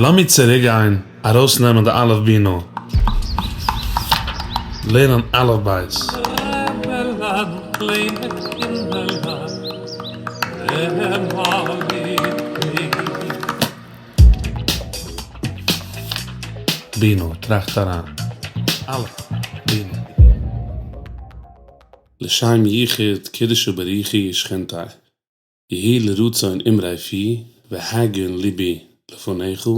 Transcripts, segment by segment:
לאמיר צוריק גיין ארויסנעמען די אלף בינה, לערנען אלף בית. רעבעלען קליינע קינדערלעך נעם א בינה, טראכט אריין. אלף בינה. לשם יחוד קודשא בריך הוא ושכינתיה, יהיו לרצון אמרי פי והגיון לבי לפניך,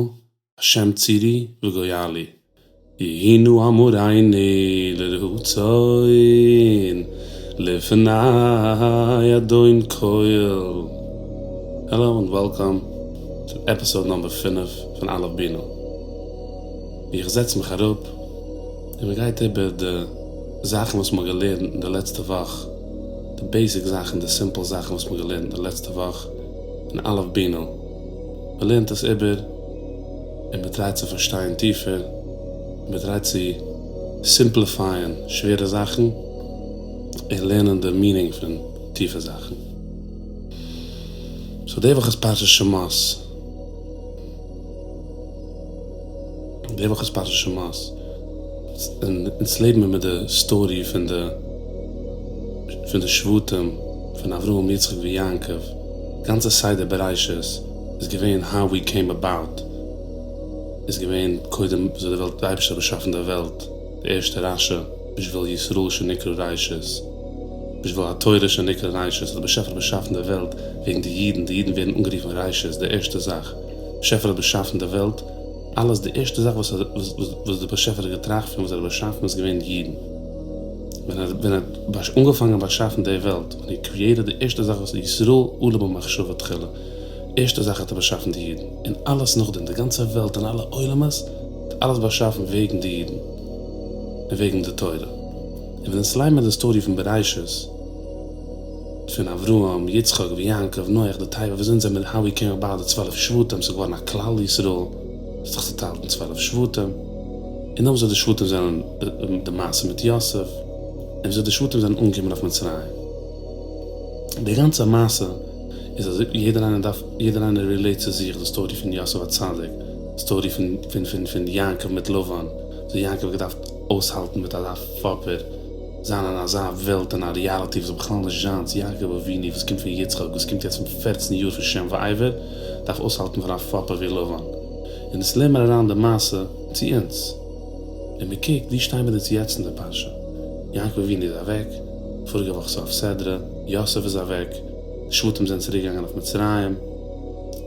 השם צורי וגואלי, יהיו נא אמרינו לרצון לפני אדון כל. העלא און וועלקאם צו עפיסאוד נאמבער פינף פון אלף בינה, ווי איך זעץ מיך אראפ און מען גייט איבער די זאכן וואס מען האט געלערנט אין די לעצטע וואך, די בעיסיק זאכן, די סימפל זאכן וואס מען האט געלערנט די לעצטע וואך אין אלף בינה, מען לערנט עס איבער און מען טרייט צו פארשטיין טיפער, מען טרייט צו סימפליפייען שווערע זאכן און לערנען די מינינג פון טיפע זאכן. סאו די וואך איז פרשת שמות. די וואך איז פרשת שמות, און אונז לעבן מיר מיט די סטארי פון די פון די שבטים פון אברהם יצחק ויעקב, גאנצע סדר בראשית איז געווען האו ווי קעים אבאוט, איז געווען קודם וויאזוי די וועלט די אייבערשטער האט באשאפן די וועלט, די ערשטע רשי בשביל ישראל שנקרא ראשית, בשביל התורה שנקרא ראשית, אז די באשעפער האט באשאפן די וועלט וועגן די אידן, די אידן ווערן אנגערופן ראשית, די ערשטע זאך. באשעפער האט באשאפן די וועלט, אלעס די ערשטע זאך וואס וואס די באשעפער האט געטראכט פון וואס ער האט באשאפן איז געווען אידן, ווען ער ווען ער האט אנגעפאנגען באשאפן די וועלט ווען הי קריעטעד די ערשטע זאך וואס ישראל עלה במחשבה תחילה, ערשטע זאך האט ער באשאפן די אידן, און אלעס נאכדעם די גאנצע וועלט און אלע עולמות האט אלעס באשאפן וועגן די אידן און וועגן די תורה, און ווען אונז ליינען מיר די סטארי פון בראשית. פון אברהם, יצחק ויעקב, נח, די תיבה, ווי אזוי זעמיר האו ווי קעים אבאוט די צוועלף שבטים, ס'איז געווארן א כלל ישראל, ס'האט זיך צוטיילט אין צוועלף שבטים, און נאך וויאזוי די שבטים זענען, די מעשה מיט יוסף, און וויאזוי די שבטים זענען אנגעקומען אויף מצרים. די גאנצע מעשה איז אז יעדער איינער דארף, יעדער איינער רילעיט צו זיך די סטארי פון יוסף הצדיק, סטארי פון פון פון פון יעקב מיט לבן, וויאזוי יעקב האט געדארפט אויסהאלטן מיט אזא פאפער, זיין אין אזא וועלט אין א ריאליטי וואס איז בכלל נישט זיינס, יעקב אבינו וואס קומט פון יצחק וואס קומט יעצט פון פערצן יאר פון שם ועבר דארף אויסהאלטן פון א פאפער ווי לבן, און אונז לערן מיר אריין די מעשה צו אונז, און מען קוקט ווי שטיין מיר אונז יעצט אין די פרשה, יעקב אבינו איז אוועק, פאריגע וואך סוף סדרה, יוסף איז אוועק, די שבטים זענען צוריק געגאנגען אויף מצרים,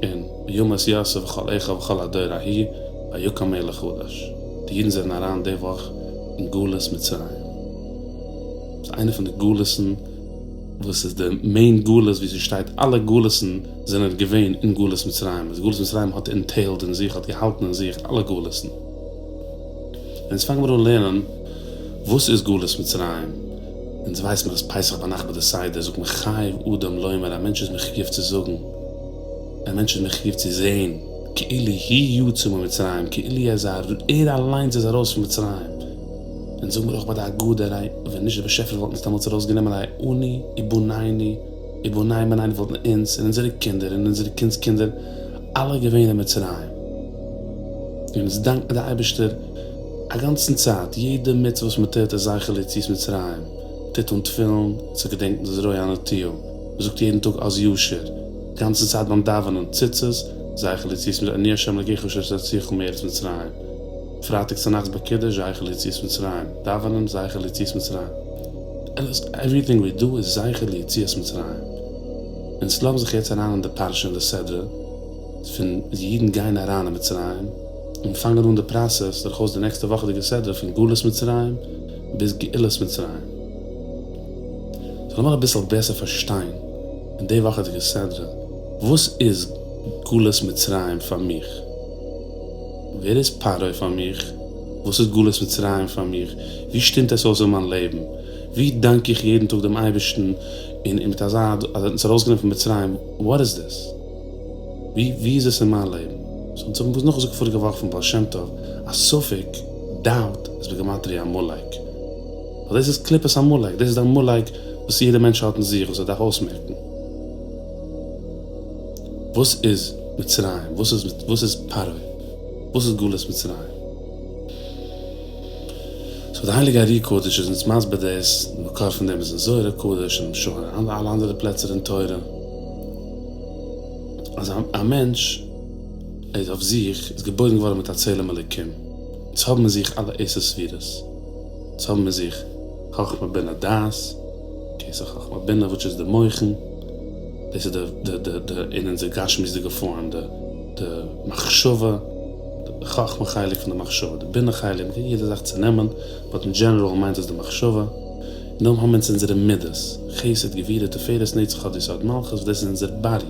און וימת יוסף וכל אחיו וכל הדור ההוא, ויקם מלך חדש, די אידן זענען אריין די וואך אין גלות מצרים. ס'איז איינע פון די גלות'ן וואס איז די מעין גלות ווי ס'שטייט אלע גלות'ן זענען געווען אין גלות מצרים, אז גלות מצרים האט אינטעילד אין זיך האט געהאלטן אין זיך אלע גלות'ן. און אונז פאנגן מיר אן לערנען וואס איז גלות מצרים, אונז ווייסן מיר אז פסח ביינאכט ביי די סדר זאגט מען חייב אדם לומר א מענטש איז מחויב צו זאגן, א מענטש איז מחויב צו זעהן כאילו הוא יצא ממצרים, כאילו ער איז ער אליינס איז ארויס פון מצרים, און זאגן מיר אויך ביי די הגדה הרי ווען נישט די באשעפער וואלט אונז דעמאלטס ארויס גענומען הרי אנו ובנינו ובני בנינו וואלטן אונז און אונזערע קינדער און אונזערע קינדס קינדער אלע געווען אין מצרים, און אונז דאנקן די אייבערשטער א גאנצן צייט יעדע מצוה וואס מען טוט איז זכר ליציאת מצרים, מען טוט אן תפילין צו געדענקן די זרוע הנטויה. מ'זאגט יעדן טאג אז ישיר, גאנצע צייט ביים דאווענען, ציצית, זכר ליציאת מצרים, אני ה' אלקיך אשר הוצאתיך מארץ מצרים, פרייטאג צונאכטס ביי קידוש, זכר ליציאת מצרים, דאווענען, זכר ליציאת מצרים, אלעס, עווריטינג ווי דו איז זכר ליציאת מצרים. אונז לאזן זיך יעצט אריין אין די פרשה אין די סדרה פון די אידן גייען אריין אין מצרים, און פאנגען אן די פראסעס דורכאויס די נעקסטע וואכעדיגע סדרה פון גלות מצרים ביז גאולת מצרים. סאו לאמיר אביסל בעסער פארשטיין אין די וואכעדיגע סדרה, וואס איז גלות מצרים פאר מיך? ווער איז פרעה פאר מיך? וואס איז גלות מצרים פאר מיך? ווי שטימט עס אויס אין מיין לעבן? ווי דאנק איך יעדן טאג דעם אייבערשטן און מיט אזא אז ער האט אונז ארויסגענומען פון מצרים, וואט איז דאס? ווי ווי איז עס אין מיין לעבן? סאו אונז האבן וואס נאכגעזאגט פאריגע וואך פון בעל שם טוב אז ספק, doubt, איז בגימטריא עמלק. ווייל דאס איז קליפת עמלק, דאס איז די עמלק וואס יעדער מענטש האט אין זיך וואס ער דארף אויסמעקן. וואס איז מצרים? וואס איז וואס איז פרעה? וואס איז גלות מצרים? סאו די הייליגע ארי הקדוש איז אונז מסביר דאס, די מקור פון דעם איז אין זוהר הקדוש און שוין אלע אנדערע פלעצער אין תורה, אז א מענטש איז אויף זיך איז געבוירן געווארן מיט א צלם אלוקים, אונז האבן אין זיך אלע עשר ספירות, אונז האבן אין זיך חכמה בינה דעת, כתר חכמה בינה וויטש איז די מוחין, דאס איז די די די אין אונזער גשמיות'דיגע פארם די די מחשבה, די חכמה חלק פון די מחשבה, די בינה חלק, מ'קען יעדע זאך צונעמען, באט אין דזשענעראל מיינט עס די מחשבה, און דאן האבן אונז אונזערע מידות, חסד גבורה תפארת נצח הוד יסוד מלכות וואס דאס איז אונזער באדי,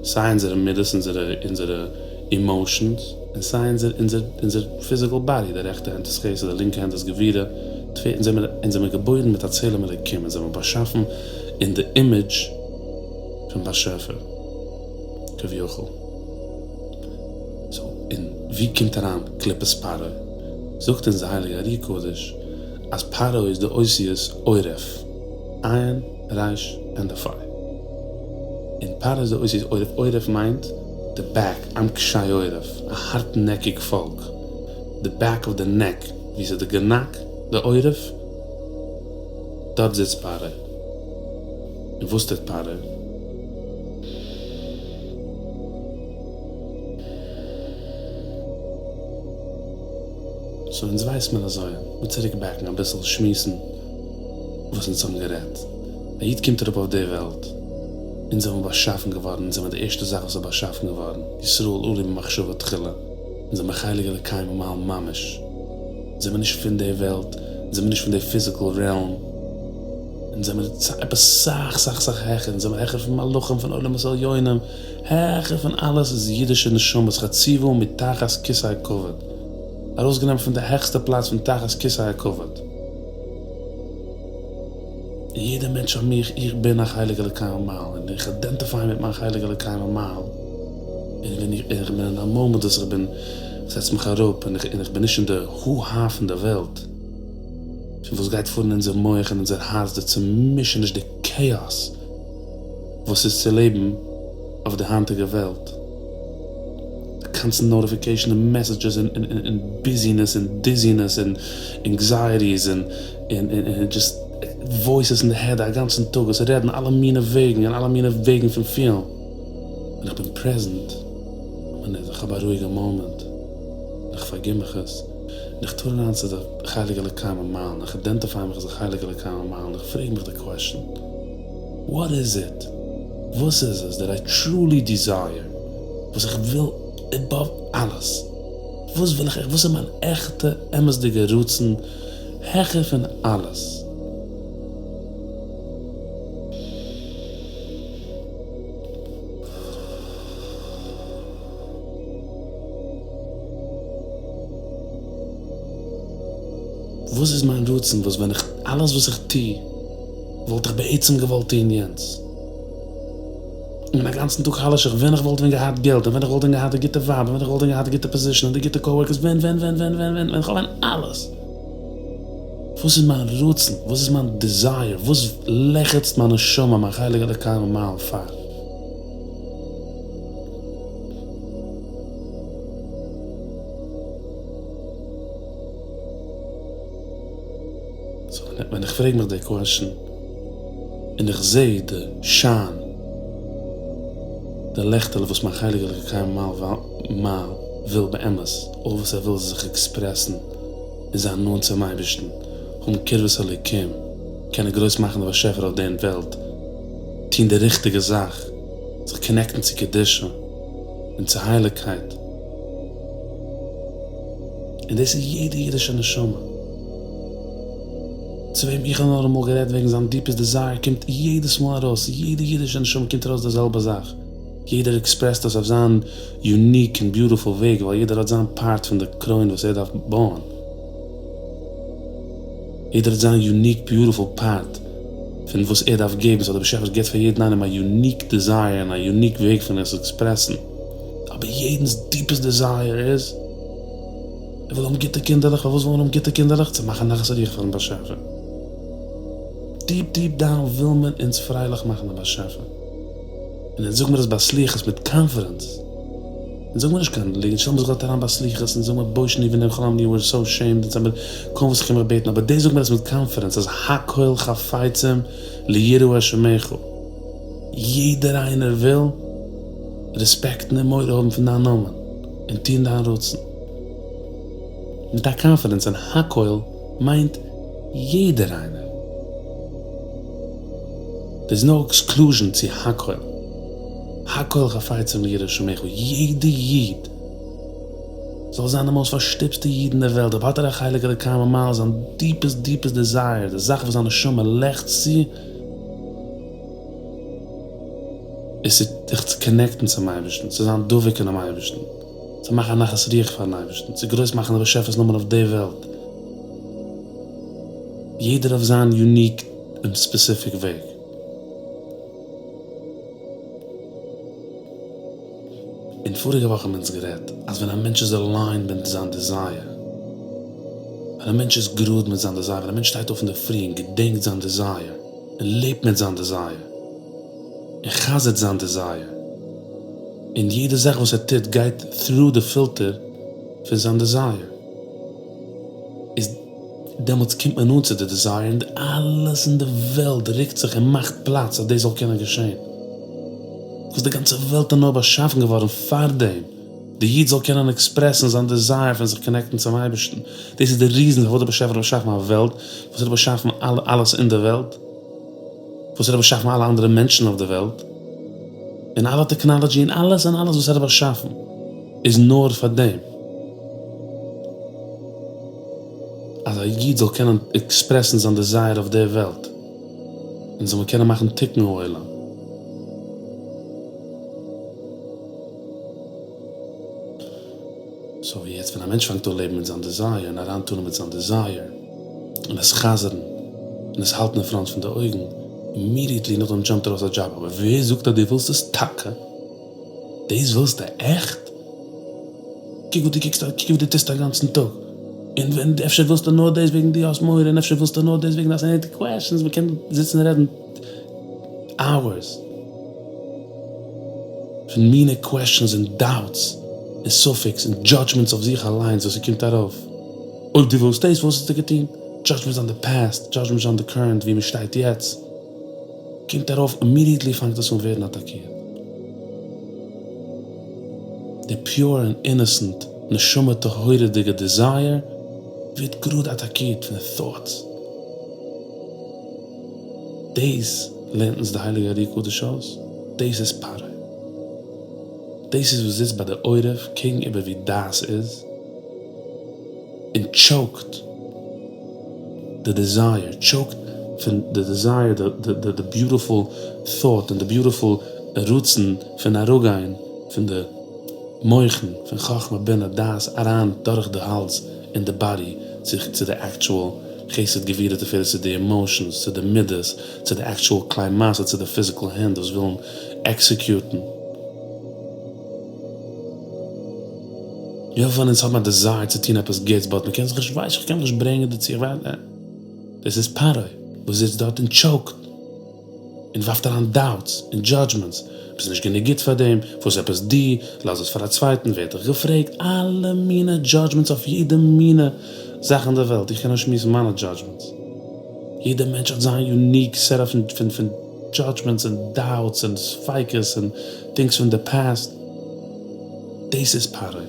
סיי אונזערע מידות אונזערע אונזערע אימאושענס, און סיי אונזער אונזער אונזער פיזיקעל באדי, די רעכטע הענט איז חסד די לינקע הענט איז גבורה, תפארת, אונז זעמיר אונז זעמיר געבוירן מיט א צלם אלוקים, אונז זעמיר באשאפן אין די אימעדזש פון באשעפער כביכול. סאו און ווי קומט אריין קליפת פרעה? זאגט אונז די הייליגע ארי הקדוש אז פרעה איז די אותיות עורף, עין, ריש, ענד א פא. און פרעה איז די אותיות עורף, עורף מיינט די בעק, עם קשה עורף, א הארטנעקיג פאלק, די בעק אוו די נעק, ווי ס'איז די גענאק, די עורף, דארט זיצט פרעה. און וואס טוט פרעה? סאו אונז ווייסט מען אזוי, מיר צוריק בעקן אביסל שמועסן וואס אונז האבן גערעדט, א איד קומט אראפ אויף די וועלט, אונז זעמיר באשאפן געווארן, אונז זעמיר די ערשטע זאך וואס איז באשאפן געווארן, ישראל עלו במחשבה תחילה, אונז זעמיר חלק אלוקי ממעל ממש, אונז זעמיר נישט פון די וועלט, אונז זעמיר נישט פון די פיזיקל רעלם, אונז זעמיר עפעס סאך סאך סאך העכער, אונז זעמיר העכער פון מלאכים פון עולמות עליונים, העכער פון אלעס איז אידישע נשמות חצובה מתחת כסא הכבוד, ארויסגענומען פון די העכסטע פלאץ פון תחת כסא הכבוד. און יעדער מענטש פאר מיך, איך בין א חלק אלוקי ממעל, און איך אידענטיפיי מיט מיין חלק אלוקי ממעל, און ווען איך איך בין אין א מאמענט וואס איך בין, איך זעץ מיך אראפ און איך און איך בין נישט אין די הו הא פון די וועלט, פון וואס גייט פאר אין אונזער מח און אונזער הארץ, די צומישעניש, די כאאס וואס איז צו לעבן אויף די היינטיגע וועלט, די קאנסטענט נאטיפיקעישאן און מעסעדזשעס און און ביזינעס און דיזינעס און ענקזייעטיס און און און דזשאסט וואויסעס אין די העד א גאנצן טאג וואס רעדן אלע מיני וועגן און אלע מיני וועגן פון פילן. ווען איך בין פרעזענט און איך האב א רואיגע מאמענט און איך פארגין מיך עס און איך טורן אריין צו די חלק אלוקי ממעל און איך אידענטיפיי מיך אלס א חלק אלוקי ממעל און איך פרעג מיך די קוועשאן וואט איז איט? וואס איז עס דעט איי טרולי דיזייער? וואס איך וויל עבאוו אלעס? וואס וויל איך עכט? וואס איז מיין עכטע אמת'דיגע רצון העכער פון אלעס? וואס איז מיין רצון וואס ווען איך אלעס וואס איך טו וואלט איך בעצם געוואלט טון יענץ? און א גאנצן טאג חלש איך ווען איך וואלט ווען געהאט געלט און ווען איך וואלט ווען געהאט די גוטע ווייב און ווען איך וואלט ווען געהאט די גוטע פאזישן און די גוטע קאווארקערס ווען ווען ווען ווען ווען ווען ווען איך האב ווען אלעס. וואס איז מיין רצון? וואס איז מיין דיזייער? וואס לעכעצט מיין נשמה, מיין חלק אלוקי ממעל פאר? סאו ווען איך פרעג מיך די קוועשאן און איך זע די שיין, די לעכטעלע וואס מיין חלק אלוקי ממעל וויל באמת, אלל וואס ער וויל איז זיך עקספרעסן און זיין נאנט צום אייבערשטן, האבן קרבת אלוקים, קענען גרויס מאכן די באשעפער אויף דעם וועלט, טון די ריכטיגע זאך, זיך קאנעקטן צו קדושה און צו הייליגקייט. און דאס איז יעדע אידישע נשמה. צו וועם איך האב נאר אמאל גערעדט וועגן זיין דיפעסט דיזייער קומט יעדעס מאל ארויס, יעדע אידישע נשמה קומט ארויס די זעלבע זאך. יעדער עקספרעסט עס אויף זיין יוניק און ביוטיפול וועג ווייל יעדער האט זיין פארט פון די קרוין וואס ער דארף בויען. יעדער האט זיין יוניק ביוטיפול פארט פון וואס ער דארף געבן, סאו דער באשעפער גיבט פאר יעדן איינעם א יוניק דיזייער און א יוניק וועג פון עס עקספרעסן. אבער יעדנס דיפעסט דיזייער איז, ער וויל האבן גוטע קינדערלעך, פארוואס וויל מען האבן גוטע קינדערלעך? צו מאכן נחת רוח פארן באשעפער. דיפ דיפ דאון וויל מען אונז פרייליך מאכן דעם באשעפער. און אונז זאג מיר עס ביי סליחות מיט קאנפידענס. אונז זאג מיר נישט קיין ליגנט, שטעל מיר זיך דארט אריין ביי סליחות און זאג מיר בושני ונכלמני ווי אר סאו שעימד אונז האמיר קוים וואס איך קען מיך בעטן אבער דאס זאג מיר עס מיט קאנפידענס אז הכל חפצים ליראה את שמך יעדער איינער וויל רעספעקטן און מורא האבן פון דיין נאמען און טון דיין רצון מיט א קאנפידענס און הכל מיינט יעדער איינער. דער איז נאו עקסקלוזשען צו הכל. הכל חפצים ליראה את שמך, יעדע איד זאל זיין די מאוסט פארשטופסטע איד אין די וועלט, אויב האט ער א חלק אלוקי ממעל זיין דיפעסט דיפעסט דעזייער, די זאך וואס זיין נשמה לעכצט צו, איז זיך צו קאנעקטן צום אייבערשטן, צו זיין דבוק אינעם אייבערשטן, צו מאכן א נחת רוח פארן אייבערשטן, צו גרויס מאכן די באשעפער'ס נאמען אויף די וועלט, יעדער אויף זיין יוניק און ספעסיפיק וועג. און פאריגע וואך האבן אונז גערעדט אז ווען א מענטש איז עליינד מיט זיין דיזייער, ווען א מענטש איז גראד מיט זיין דיזייער, ווען א מענטש שטייט אויף אינדערפרי און געדענקט זיין דיזייער, און לעבט מיט זיין דיזייער, און חזר'ט זיין דיזייער, און יעדע זאך וואס ער טוט גייט through די פילטער פון זיין דיזייער, איז דעמאלטס קומט מען אן צו די דיזייער און אלעס אין די וועלט רוקט זיך און מאכט פלאץ אז דאס זאל קענען געשען. וואס די גאנצע וועלט איז נאר באשאפן געווארן פאר דעם, די איד זאל קענען עקספרעסן זיין דיזייער פון זיך קאנעקטן צום אייבערשטן. דאס איז די ריזן פארוואס דער באשעפער האט באשאפן א וועלט, וואס ער האט באשאפן אלעס אין די וועלט, וואס ער האט באשאפן אלע אנדערע מענטשן אויף די וועלט, און אלע טעקנאלעדזשי און אלעס און אלעס וואס ער האט באשאפן איז נאר פאר דעם. אז א איד זאל קענען עקספרעסן זיין דעזייער אויף דער וועלט, און זאל מען קענען מאכן תיקון העולם. סאו יעצט ווען א מענטש פאנגט אן לעבן מיט זיין דעזייער און אריינטונען מיט זיין דעזייער, און עס חזר'ן, און עס האלטן אין פראנט פון די אויגן, אימידיעטלי נאכדעם דזשאמפט ארויס א דזשאב, אבער ווער זאגט אז דו ווילסט עס טאקע? דאס ווילסטו עכט? קוק וואס דו קוקסט, קוק וואס דו טוסט א גאנצן טאג, און ווען אפשר ווילסטו נאר דאס וועגן דו האסט מורא, און אפשר ווילסטו נאר דאס וועגן דו האסט עני קוועשאנס, מען קען זיצן און רעדן אווערס פון מינע קוועשאנס און דאוטס און ספיקות און דזשאדזשמענטס אויף זיך אליינס וואס ס'קומט ארויף, אויב דו ווילסט דאס וואס האסטו געטון? דזשאדזשמענטס אן די פאסט, דזשאדזשמענטס אן די קורענט ווי מען שטייט יעצט. קומט ארויף אימידיעטלי פאנגט עס אן ווערן אטאקירט. די פיור און אינעסענט נשמה טהורה'דיגע דיזייער ווערט גראד אטאקירט פון די thoughts. דאס לערנט אונז די הייליגע אר"י הקדוש אויס, דאס איז פרעה. דאס איז וואס זיצט ביי די עורף קעגן איבער ווי דעת איז. און טשאוקט די דיזייער, טשאוקט פון די דיזייער, די ביוטיפול thought און די ביוטיפול רצון פון אראפגיין פון די מוחין פון חכמה בינה דעת אריין דורך די האלז אין די באדי צו די עקטשועל חסד גבורה תפארת צו די עמאושענס צו די מידות צו די עקטשועל כלי מעשה צו די פיזיקעל הענט וואס ווילן עקסעקיוטן. יא פון אונז האבן א דיזייער צו טון עפעס גוטס באט מען קען זיך נישט ווייס איך קען מיך נישט ברענגען דערצו איך ווייס דאס איז פרעה וואס זיצט דארט און טשאוקט און ווארפט אריין דאוטס און דזשאדזשמענטס ביסט נישט גענוג גוט פאר דעם וואס עפעס דו לאז עס פאר א צווייטן ווער האט דיך געפרעגט אלע מינע דזשאדזשמענטס אויף יעדע מינע זאך אין די וועלט איך קען נאר שמועסן מיינע דזשאדזשמענטס יעדע מענטש האט זיין יוניק סעט אוו פון דזשאדזשמענטס און דאוטס און ספיקות און טינגס פון די פאסט. דאס איז פרעה.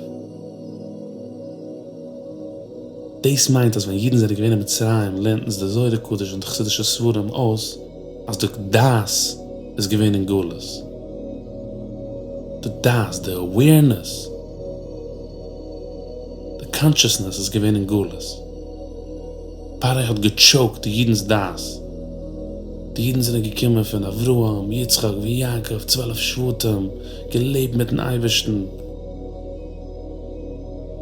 דאס מיינט אז ווען אידן זענען געווען אין מצרים לערנט אונז די זוהר הקדוש און די חסידישע ספרים אויס אז די דעת איז געווען אין גלות. די דעת, די אווערנעס, די קאנטשעסנעס איז געווען אין גלות. פרעה האט געטשאוקט די אידנ'ס דעת. די אידן זענען געקומען פון אברהם, יצחק ויעקב, צוועלף שבטים, געלעבט מיט'ן אייבערשטן,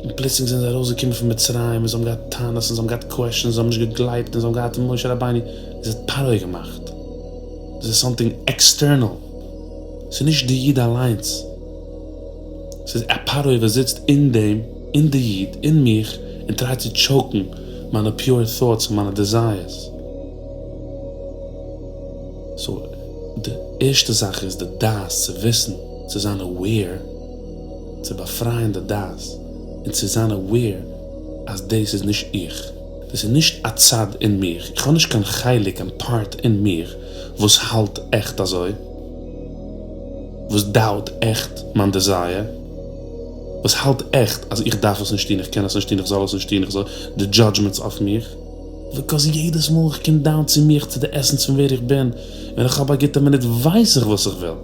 און פלוצלינג זענען זיי ארויסגעקומען פון מצרים און זיי האבן געהאט טענות און זיי האבן געהאט קוועשאנס, זיי האבן נישט געגלייבט און זיי האבן געהאט משה רבינו, דאס האט פרעה געמאכט, דאס איז סאמטינג עקסטערנעל, ס'איז נישט די איד אליינס, ס'איז א פרעה וואס זיצט אין דעם, אין די איד, אין מיך, און טרייט צו טשאוקן מיינע פיור טאטס און מיינע דעזייערס. סאו די ערשטע זאך איז די דעת צו וויסן, צו זיין aware. צו באפרייען די דעת און צו זיין aware אז דאס איז נישט איך, דאס איז נישט א צד אין מיך, איך האב נישט קיין חלק קיין פארט אין מיך וואס האלט עכט אזוי, וואס דאוט עכט מיין דעזייער, וואס האלט עכט אז איך דארף עס נישט טון, איך קען עס נישט טון, איך זאל עס נישט טון, איך זאל, די דזשאדזשמענטס אויף מיך. ביקאוז יעדעס מאל איך קום דאון צו מיך, צו די עסענס פון ווער איך בין, ווען איך האב א גוטע מינוט ווייס איך וואס איך וויל.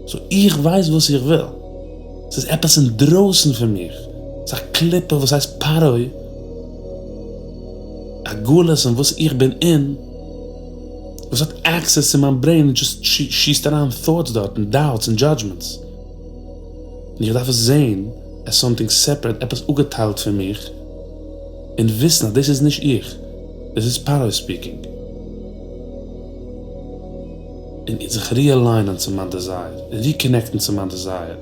סאו איך ווייס וואס איך וויל. ס'איז עפעס אינדרויסן פון מיך. ס'איז א קליפה וואס הייסט פרעה. א גלות אין וואס איך בין אין. וואס האט עקסעס צו מיין ברעין און דזשאסט שיסט אריין thoughts דארט און דאוטס און דזשאדזשמענטס. און איך דארף עס זעהן עז סאמטינג סעפערעט, עפעס אפגעטיילט פון מיך, און וויסן אז דאס איז נישט איך, דאס איז פרעה ספיקינג. און זיך ריעליינען צו מיין דעזייער, און ריקאנעקטן צו מיין דעזייער,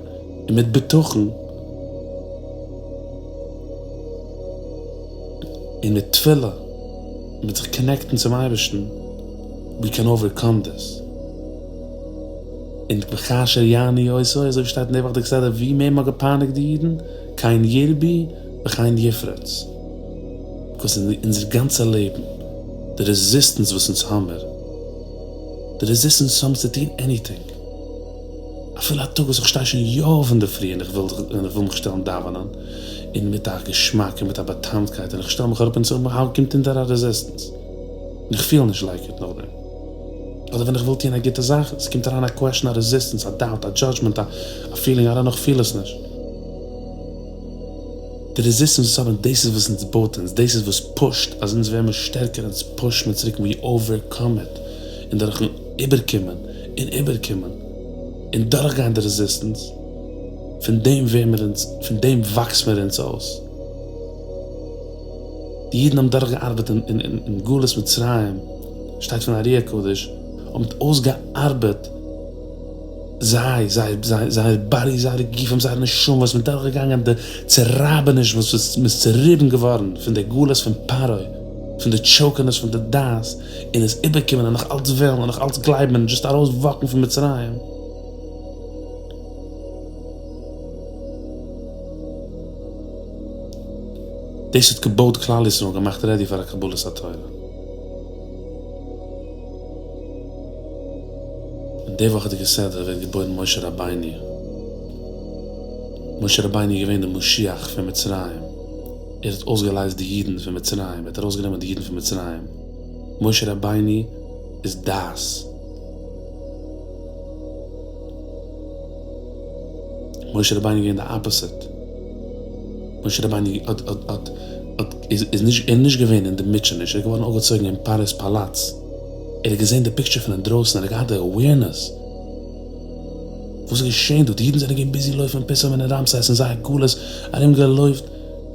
און מיט בטחון, און מיט תפילה, און מיט זיך קאנעקטן צום אייבערשטן, ווי קען אווערקאם דיס. און וכאשר יענו אותו, אזוי ווי שטייט אין די וואכעדיגע סדרה, ווי מער מ'האט געפייניגט די אידן, כן ירבו וכן יפרוץ. ביקאוז אין אונזער גאנצע לעבן, די רעזיסטענס וואס אונז האמער, די רעזיסטענס וואס האמער צו טון עניטינג, אפילו א טאג וואס איך שטיי שוין יא אויף אינדערפרי און איך וויל און איך וויל מיך שטעלן דאווענען, און מיט א געשמאק און מיט א בא'טעמ'טקייט און איך שטעל מיך אראפ און סאמהאו קומט אונטער א רעזיסטענס, און איך פיל נישט לייק איט נאכדעם. אדער ווען איך וויל טון א גוטע זאך, עס קומט אריין א קוועשן, א רעזיסטענס, א דאוט, א דזשאדזשמענט, א פילינג, איי דאנט נאו, איך פיל עס נישט. די רעזיסטענס וואס האבן, דאס איז וואס אונז בויט אונז, דאס איז וואס פושט אז אונז ווערן מיר שטערקער, אונז פושט מיר צוריק, ווי אווערקאם איט, און דורכן איבערקומען און איבערקומען און דורכגיין די רעזיסטענס, פון דעם ווערן מיר אונז, פון דעם וואקס מיר אונז אויס. די אידן האבן דורכגעארבעט אין גלות מצרים, שטייט פון ארי הקדוש, האבן אויסגעארבעט זיי, זייער, זייער באדי, זייערע גופים, זייערע נשמות, מ'איז דורכגעגאנגען די צורייבעניש וואס מ'איז צוריבן געווארן פון די גלות פון פרעה, פון די טשאוקענעס פון די דעת, און עס איבערקומען און נאך אלץ וועלן און נאך אלץ גלייבן און דזשאסט ארויס וואקן פון מצרים. דאס האט געבויט כלל ישראל און געמאכט רעדי פאר א קבלת התורה. אין די וואכעדיגע סדרה ווערט געבוירן משה רבינו. משה רבינו איז געווען די משיח פון מצרים, ער האט אויסגעלייזט די אידן פון מצרים, ער האט ארויסגענומען די אידן פון מצרים. משה רבינו איז דעת. משה רבינו איז געווען די אפאזיט. משה רבינו האט האט האט האט איז איז נישט ער איז נישט געווען אין די מוטשעניש, ער איז געווארן אויפגעצויגן אין פרעה'ס פאלאץ, ער האט געזען די פיקטשער פון אינדרויסן, ער האט געהאט די אווערנעס וואס איז געשען דא, די אידן זענען געווען ביזי לויפן אין פיתום און אין רעמסס אין זייער גלות ארום געלויפט,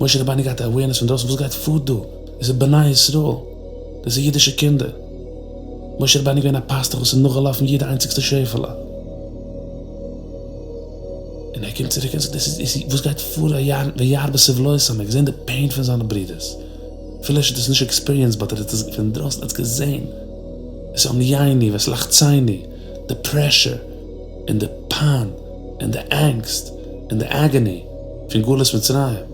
משה רבינו האט געהאט די אווערנעס פון דרויסן וואס גייט פאר דא, דאס איז בני ישראל, דאס איז אידישע קינדער, משה רבינו איז געווען א פאסטוך וואס איז נאכגעלאפן יעדע איינציגסטע שעפעלע. און ער קומט צוריק און זאגט דאס איז וואס גייט פאר וירא בסבלותם, ער האט געזען די פעין פון זיינע ברודערס, אפילו ער האט עס נישט עקספיריענסד באט ער האט עס פון דרויסן האט עס געזען, את ענינו ואת לחצינו, די פרעשור און די פיין און די ענגסט און די עגאני פון גלות מצרים,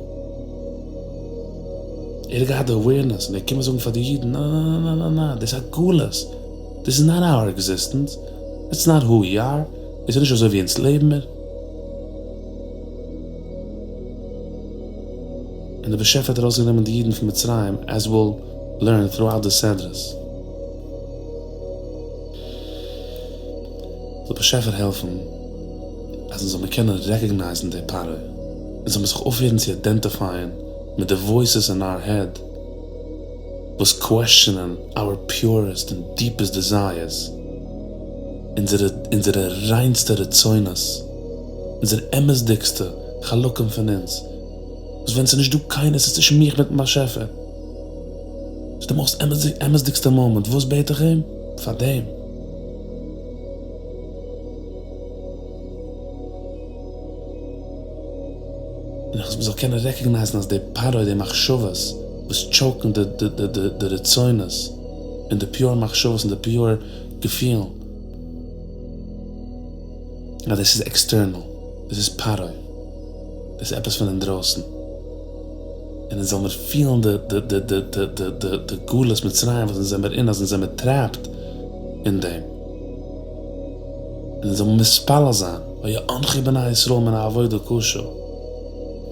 ער האט געהאט די אווערנעס און ער איז געקומען זאגן פאר די אידן נא נא נא נא נא דאס איז א גלות, דיס איז נאט אווער עקזיסטענס, איטס נאט הו ווי אר. עס איז נישט אזוי ווי אונז לעבן מיר. און דער באשעפער האט ארויסגענומען די אידן פון מצרים עז וויל לערן טרואוט די סדרות. זאל באשעפער העלפן אז אונז זאל מיר קענען רעקאגנייזן די פרעה, אונז זאל מיר זיך אויפהערן צו אידענטיפייען מיט די וואויסעס אין אר העד וואס קוועסטשענען אווער פיורעסט און דיפעסט דעזייערס. אונזערע אונזערע ריינסטע רצונות, אונזערע אמת'דיגסטע חלקים פון אונז, וואס ווען ס'איז נישט דא קיינער, ס'איז צווישן מיך מיט'ן באשעפער, ס'איז די מאסט אמת'דיגסטע מאמענט, וואס בעט איך אים? פאר דעם. און איך זאל קענען רעקאגנייזן אז די פרעה, די מחשבות וואס טשאוקן די די די די רצונות, און די פיור מחשבות און די פיור געפילן אז דאס איז עקסטערנעל. דאס איז פרעה, דאס איז עפעס פון אינדרויסן, און אונז זאל מיר פילן די די די די די די די די גלות מצרים וואס אונז זעמיר אין, אז אונז זעמיר טרעפט אין דעם, און אונז זאל מיר מתפלל זיין, ויאנחו בני ישראל מן העבודה קשה, און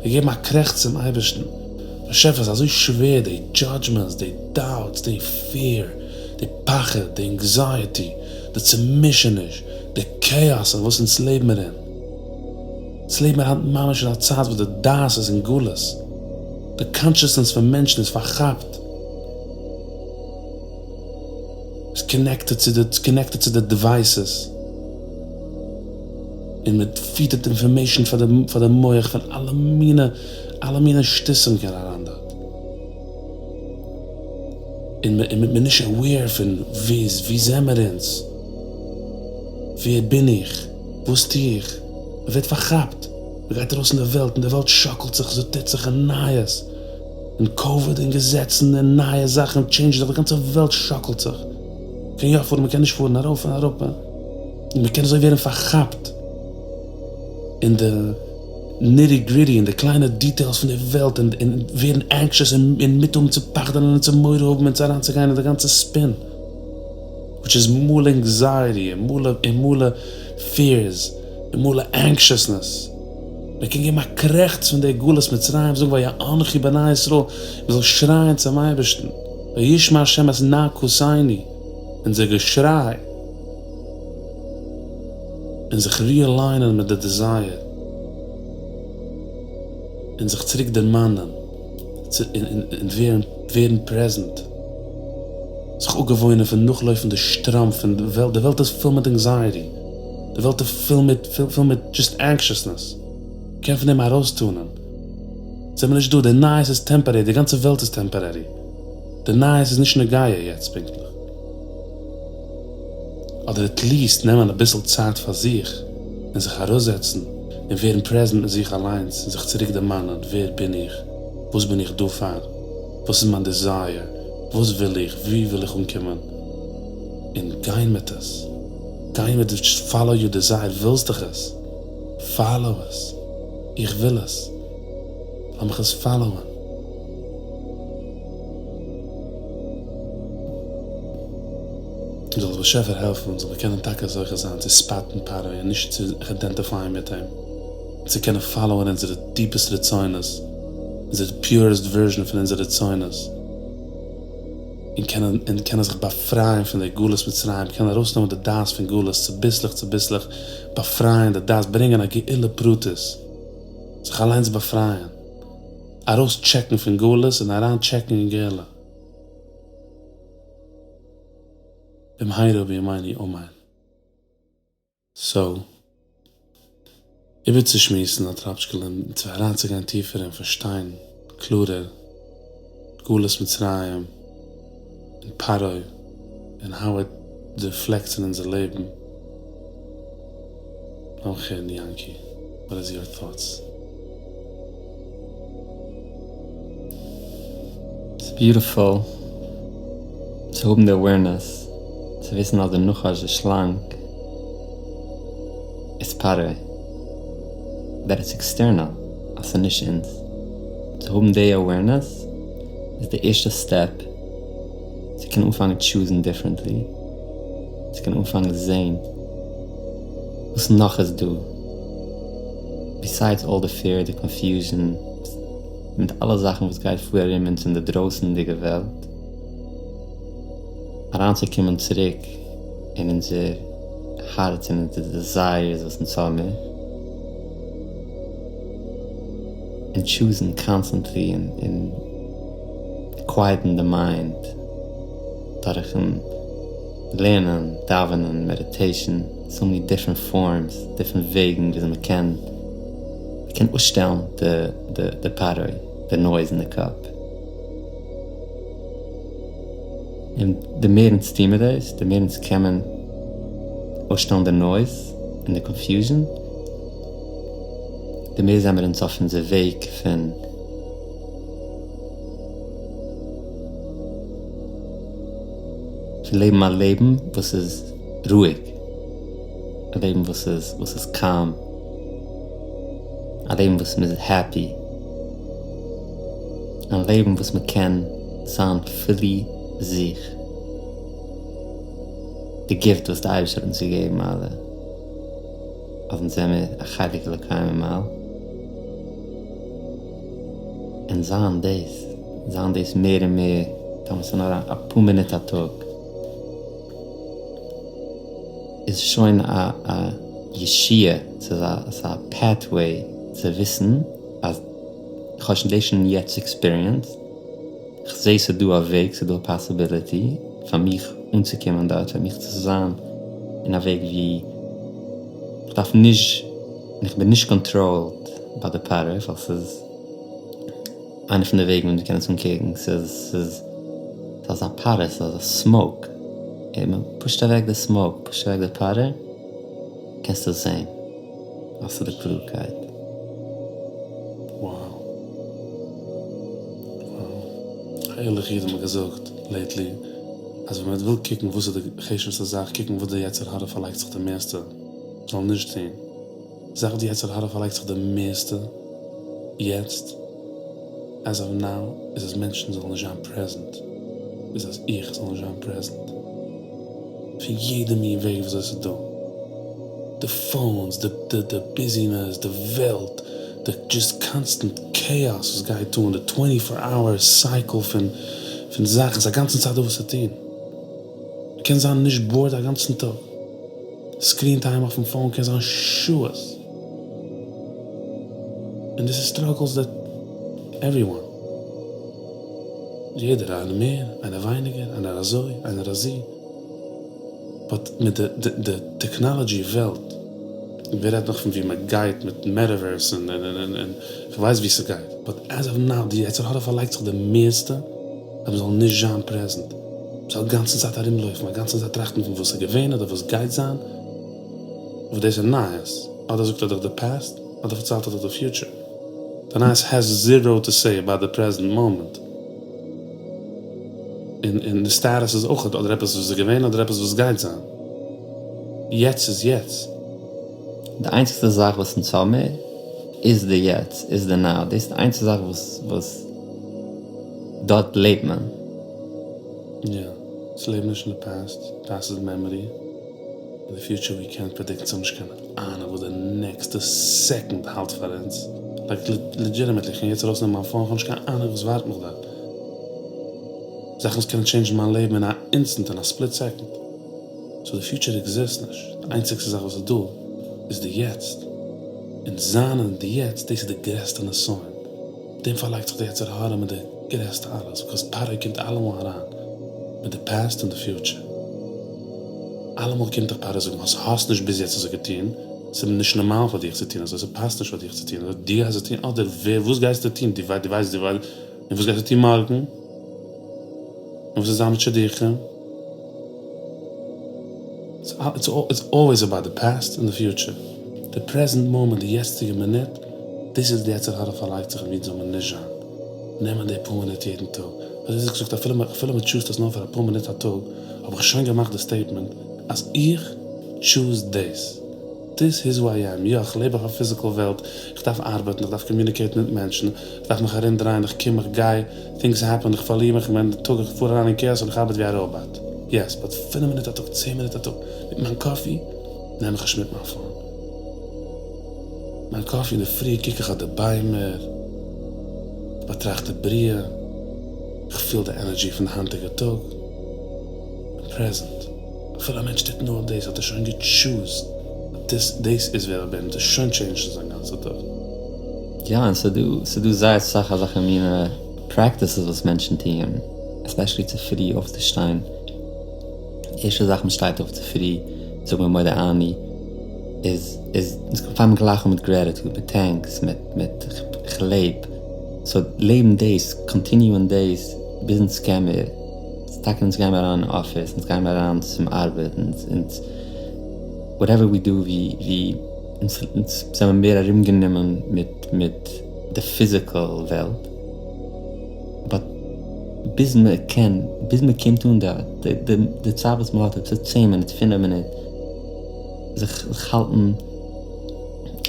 געבן א קרעכץ צום אייבערשטן, באשעפער ס'איז אזוי שווער די דזשאדזשמענטס, די דאוטס, די פעיר, די פחד, די ענקזייעטי, די צומישעניש, די כאאס אין וואס אונז לעב מיר אין. אונז לעב מיר היינט ממש אין א צייט וואס די דעת איז אין גלות, די קאנשעסנעס פון מענטשן איז פארכאפט, איז קאנעקטעד צו די קאנעקטעד צו די דיווייסעס, און מען פיטערט אינפארמעישן פאר די פאר די מח פון אלע מינע אלע מינע שטותים קען אריין דארט. און מען איז נישט aware פון וואו וואו זעמער אונז? ווער בין איך? וואס טו איך? מען ווערט פארכאפט, מען גייט ארויס אין די וועלט און די וועלט שאקלט זיך, ס'טוט זיך און נייעס און קאוויד און געזעצן און נייע זאכן טשעינדזשן זיך, די גאנצע וועלט שאקלט זיך, מען קען יא פארן מען קען נישט פארן, ארויף און אראפ, און מען קען אזוי ווערן פארכאפט אין די. ניטי גריטי און די קליינע דיטעילס פון די וועלט און ווערן ענקשעס און מוט האבן צו פחד'נען און צו מורא האבן און צו אריינצוגיין אין די גאנצע ספין וויטש איז מלא ענקזייעטי און מלא און מלא פיערס און מלא ענקשעסנעס. מען קען געבן א קרעכץ פון די גלות מצרים זאגן ויאנחו בני ישראל מען זאל שרייען צום אייבערשטן וישמע ה' את נאקתינו אונזער געשריי. און זיך ריעליינען מיט די דיזייער, און זיך צוריק דערמאנען, און ווערן ווערן פרעזענט, זיך אפגעוואוינען פון נאכלויפן די שטראם פון די וועלט, די וועלט איז פול מיט ענקזייעטי, די וועלט איז פול מיט פול מיט דזשאסט ענקשעסנעס, מ'קען פון דעם ארויסטונען, זעמיר נישט דא, די נייעס איז טעמפארערי, די גאנצע וועלט איז טעמפארערי, די נייעס איז נישט נוגע יעצט פונקטליך. אדער עטליעסט נעמען אביסל צייט פאר זיך און זיך אראפזעצן און ווערן פרעזענט מיט זיך אליינס און זיך צוריק דערמאנען ווער בין איך? וואס בין איך דא פאר? וואס איז מיין דיזייער? וואס וויל איך? וואו וויל איך אנקומען? און גיין מיט עס. גיין מיט עס, פאלאו יור דיזייער, ווילסט דאך עס, פאלאו עס, איך וויל עס, לאמיך עס פאלאוען. זאל דער באשעפער העלפן זאל מיר קענען טאקע זוכה זיין צו ספאטן פרעה און נישט צו זיך אידענטיפייען מיט אים, און צו קענען פאלאוען אונזערע דיפעסט רצונות, אונזער פיורעסט ווערזשען פון אונזערע רצונות, און קענען און קענען זיך באפרייען פון די גלות מצרים, קענען ארויסנעמען די דעת פון גלות צוביסלעך צוביסלעך באפרייען די דעת, ברענגען א גאולה פרטית, זיך אליינס באפרייען. ארויס טשעקן פון גלות און אריין טשעקן אין גאולה. במהרה בימינו אמן. סאו, איבערצושמועסן א טראפטשקעלע און צו אריינצוגיין טיפער און פארשטיין קלארער גלות מצרים און פרעה און האו איט ריפלעקטס אין אונזער לעבן. לאמיך הערן יענקי, וואט איז יור טאטס? ס'איז ביוטיפול צו האבן די אווערנעס צו וויסן אז די נחש די שלאנג איז פרעה, דעט איטס עקסטערנעל, אז ס'איז נישט אונז. צו האבן די אווערנעס איז די ערשטע סטעפ צו קענען אנפאנגען טשוזן דיפרענטלי, צו קענען אנפאנגען זעהן וואס נאך איז דא ביסיידס אלל די פעיר די קאנפיוזשען מיט אלע זאכן וואס גייט פאר ארום אונז אין די דרויסענדיגע וועלט, אריינצוקומען צוריק אין אונזער הארץ און אונזער דעזייערס וואס אונז האמיר, און טשוזן קאנסטענטלי און קווייעטן די מיינד דורכן לערנען, דאווענען, מעדיטעישן, סאו מעני דיפרענט פארמס, דיפרענט וועגן וויאזוי מען קען, מען קען אפשטעלן די די פרעה, די נויז אין די קאפ. און די מער אונז טוהן מיר דאס, די מער אונז קען מען אפשטעלן די נויז און די קאנפיוזשען, די מער זעמיר אונז אויף אונזער וועג פון. פון לעבן א לעבן וואס איז רואיג, א לעבן וואס איז וואס איז קאם. א לעבן וואס מ'איז happy, א לעבן וואס מ'קען זיין fully זיך. די gift וואס די אייבערשטער האט אונז געגעבן אלע, אז אונז זעמיר א חלק אלוקי ממעל, און זיין דאס, זיין דאס מער און מער, טאמער ס'איז נאר אפאר מינוט א טאג, איז שוין א א ישועה, ס'איז א ס'איז א pathway צו וויסן אז כ'האב שוין דאס שוין יעצט experienced, כ'זעה ס'איז דא א וועג, ס'איז דא א possibility פאר מיך אנצוקומען דארט, פאר מיך צו זיין אין א וועג ווי כ'דארף נישט, און כ'בין נישט controlled ביי די פרעה, ווייל ס'איז איינע פון די וועגן ווי מ'קען עס אנקוקן, ס'איז ס'איז אזא פרעה, ס'איז אזא smoke, און מ'פושט אוועק די smoke, פושט אוועק די פרעה, קענסטו עס זען, האסטו די קלארקייט. Wow. Wow. א ערליכע איד האט מיר געזאגט lately אז ווען מען וויל קוקן וואס איז די חשוב'סטע זאך, קוקן וואס די יצר הרע פארלייגט זיך די מערסטע, זאל נישט טון. די זאך וואס די יצר הרע פארלייגט זיך די מערסטע יעצט, as of now, איז אז מענטשן זאלן נישט זיין present, איז אז איך זאל נישט זיין present. פון יעדע מין וועג וויאזוי ס'איז דא. די phones, די די די busyness, די וועלט, די just constant chaos וואס גייט אן, די twenty four hour cycle פון פון זאכן, ס'איז א גאנצן צייט דא וואס צו טון. מ'קען זיין נישט bored א גאנצן טאג. Screen time אויפן phone קען זיין שעות. און דאס איז struggles that everyone. יעדער, איינער מער, איינער ווייניגער, איינער אזוי, איינער אזי. But מיט די די technology וועלט, און ווער רעדט נאך פון ווי מען גייט מיט metaverse און און און כ'ווייס ווי ס'גייט, but as of now די יצר הרע פארלייגט זיך די מערסטע אז מ'זאל נישט זיין present, מ'זאל גאנצן צייט ארומלויפן, א גאנצן צייט טראכטן פון וואס איז געווען אדער וואס גייט זיין, וואס דאס איז נייעס, אדער זאגט ער דיך די past אדער פארציילט ער דיך די future, די נייעס has zero to say about the present moment. און און די status איז אויך אדער עפעס וואס איז געווען אדער עפעס וואס גייט זיין. יעצט איז יעצט. די איינציגסטע זאך וואס אונז האמיר איז די יעצט, איז די now, דאס איז די איינציגסטע זאך וואס וואס דארט לעבט מען. יא, אונז לעבן נישט אין די past, past איז memory. אין די future ווי קענט predict אונז האבן נישט קיין אהנונג וואס די נעקסטע second האלט פאר אונז, like legitimately כ'קען יעצט ארויסנעמען מיין phone כ'האב נישט קיין אהנונג וואס ווארט מיך דארט, זאכן וואס קענען טשעינדזשן מיין לעבן אין א instant אין א split second, so די future exist נישט, די איינציגסטע זאך וואס איז דא איז די יעצט, און זיין אין די יעצט דאס איז די גרעסטע נסיון, דעם פארלייגט זיך די יצר הרע מיט די גרעסטע אלעס, because פרעה קומט אלעמאל אריין מיט די past און די future. אלעמאל קומט דיך פרעה זאגן האסט האסט נישט ביז יעצט אזוי געטון, ס'איז נישט נארמאל פאר דיך צו טון אזוי, ס'פאסט נישט פאר דיך צו טון אזוי, דו גייסט עס טון אדער ווער וואס גייסטו טון, דו ווייסט דו ווייסט דו ווייסט, און וואס גייסטו טון מארגן, און וואס איז זיין מיט שידוכים, it's always about the past and the future, די present moment, די יעצטיגע מינוט, דאס איז די יצר הרע פארלייגט זיך און ווי אונז זאל מען נישט זיין, נעמען די פאר מינוט יעדן טאג, אזוי איז געזאגט אפילו אפילו מען טשוזט עס נאר פאר אפאר מינוט א טאג, האב איך שוין געמאכט די statement אז איך choose דאס, this is who I am, יא איך לעב אויף א physical וועלט, איך דארף ארבעטן, איך דארף קאמיוניקעיטן מיט מענטשן, איך דארף מיך ארום דרייען, איך קום איך גיי, things happen, איך פארליר מיך אין טאג, איך פאר אריין אין chaos און איך ארבעט ווי א robot, yes, but פינף מינוט א טאג, צען מינוט א טאג, מיט מיין coffee, נעם איך נישט מיט מיין phone. מיין coffee אינדערפרי קוק איך אויף די ביימער, איך באטראכט די בריאה, איך פיל די energy פון די היינטיגע טאג. Present. אפילו א מענטש טוט נאר דאס האט ער שוין געטשוזט אז דאס איז ווער איך בין, דאס שוין טשעינדזשט זיין גאנצע טאג. יא און ס'דא ס'דא זייער סאך אזעלכע מינע practices וואס מענטשן טוען, especially צופרי אויפצושטיין, ערשטע זאך מ'שטייט אויף צופרי זאגט מען מודה אני, איז איז פאנגט גלייך אן מיט gratitude מיט thanks מיט מיט כ'לעב, so לעבן דאס, קאנטיניוען דאס ביז אונז קעמיר. טאקע אונז גיימער אריין אין אפיס, אונז גיימער אריין צום ארבעט, אונז whatever we do ווי אונז זענען מער ארומגענומען מיט מיט די physical וועלט, but ביז מען קען, ביז מען קומט אן דארט, די צייט וואס מען האט, אויב ס'איז צען מינוט, פינף מינוט, זיך האלטן.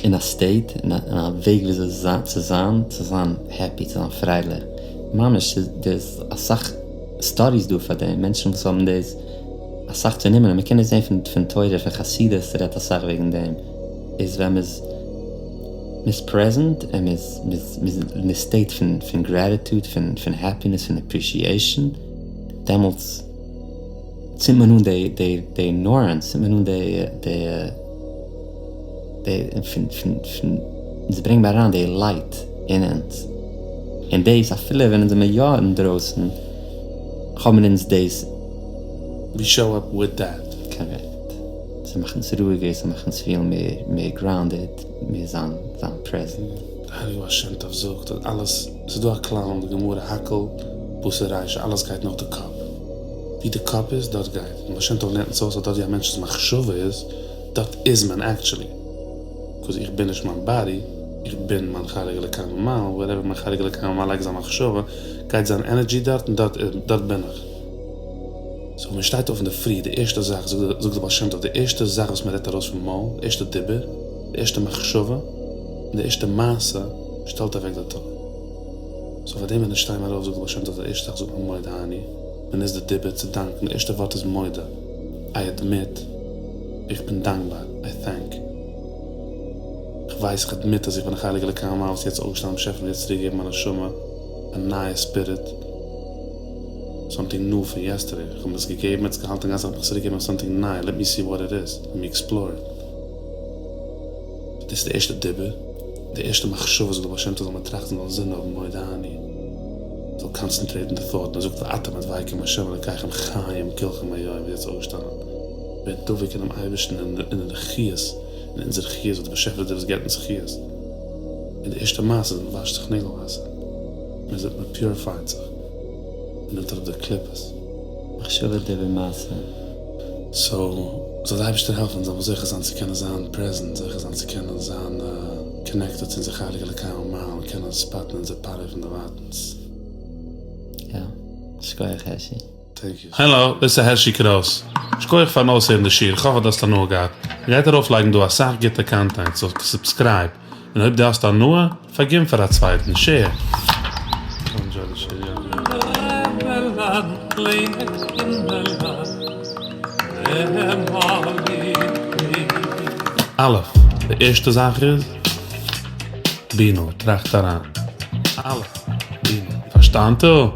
אין א סטעיט, אין א וועג וויאזוי צו זיין, צו זיין העפי, צו זיין פרייליך, ממש ס'איז דא אסאך סטאדיס דא פאר דעם, מענטשן וואס האבן דאס אסאך צונומען, און מ'קען דאס זען פון תורה, פון חסידות רעדט אסאך וועגן דעם, איז ווען מ'איז מ'איז פרעזענט און מ'איז מ'איז אין די סטעיט פון גרעטיטוד, פון העפינעס, פון אפרישיעישאן, דעמאלטס צינדט מען אן די די די נוראנס, צינדט מען אן די די די פון פון פון אונז ברענגט מען אריין די לייט אין אונז, און דאס אפילו ווען אונז זעמיר יא אינדרויסן האבן אונז דאס. ווי שאו אפ וויט דעט. קארעקט. ס'מאכט אונז רואיגער, ס'מאכט אונז פילן מער מער גראונדעד, מער זיין זיין פרעזענט. די הייליגע בעל שם טוב זאגט אז אלעס, ס'איז דא א כלל אין די גמרא הכל בתר רישא, אלעס גייט נאך די קאפ, ווי די קאפ איז דארט גייט, און בעל שם טוב לערנט אונז אויס אז דארט ווי א מענטש'ס מחשבה איז, דארט איז מען עקטשולי, קאז איך בין נישט מיין באדי, איך בין מיין חלק אלוקי ממעל, ווערעווער מיין חלק אלוקי ממעל לייגט זיין מחשבה, גייט זיין ענערדזשי דארט און דארט דארט בין איך. סאו ווען מען שטייט אויף אינדערפרי די ערשטע זאך, זאגט די בעל שם טוב, די ערשטע זאך וואס מען רעדט ארויס פון מויל, די ערשטע דיבור, די ערשטע מחשבה, און די ערשטע מעשה, שטעלט אוועק די טאג. סאו פאר דעם ווען אונז שטייען מיר אויף זאגט די בעל שם טוב די ערשטע זאך זאגט מען מודה אני, מען נוצט די דיבור צו דאנקן, די ערשטע ווארט איז מודה, איי עדמיט, איך בין דאנקבאר, איי טענק, איך ווייס, איך עדמיט אז איך בין א חלק אלוקי ממעל וואס איז יעצט אויפגעשטאנען באשעפער מיר יעצט צוריק געגעבן מיין נשמה, א נייע ספיריט, סאמטינג ניו פון יעסטערדעי, איך האב מיר עס געגעבן, עס געהאלטן גאנץ האט מיך צוריק געגעבן סאמטינג ניי, לעט מי סי וואט איט איז, לעט מי עקספלאר איט. דאס איז די ערשטע דיבור, די ערשטע מחשבה זאגט דער בעל שם טוב זאל מען טראכטן זאל אינזין האבן מודה אני, זאל קאנצענטרעיטן די thought, מען זאגט ואתם הדבקים בהשם אלקיכם חיים כולכם היום, ווי יעצט אויפגעשטאנען, ווערט דבוק אינעם אייבערשטן און אין די חיות, אין אונזער חיות וואס דער באשעפער איז דער וואס געבט אונז חיות, און די ערשטע מעשה איז מען וואשט זיך נעגל וואסער, מען איז מען פיוריפייט זיך, מען נעמט אראפ די קליפות. מחשבה דיבור מעשה. סאו זאל די אייבערשטער העלפן זאל מען זוכה זיין צו קענען זיין פרעזענט, זוכה זיין צו קענען זיין קאנעקטעד צו אונזער חלק אלוקי ממעל און קענען ספאטן אונזער פרעה פון דערווייטענס. יא, שכוח הערשי. טענק יו. העלא, דאס איז הערשי קרויס. שכוח פארן אויסהערן די שיעור, כ'האף אז דו האסט הנאה געהאט. מ'גייט ארויפלייגן דא אסאך גוטע קאנטענט, סאו סובסקרייב, און אויב דו האסט הנאה, פארגין פאר א צווייטן, שעיר. א', די ערשטע זאך איז, בינו, טראכט אריין. א', בינו, פארשטאנטו?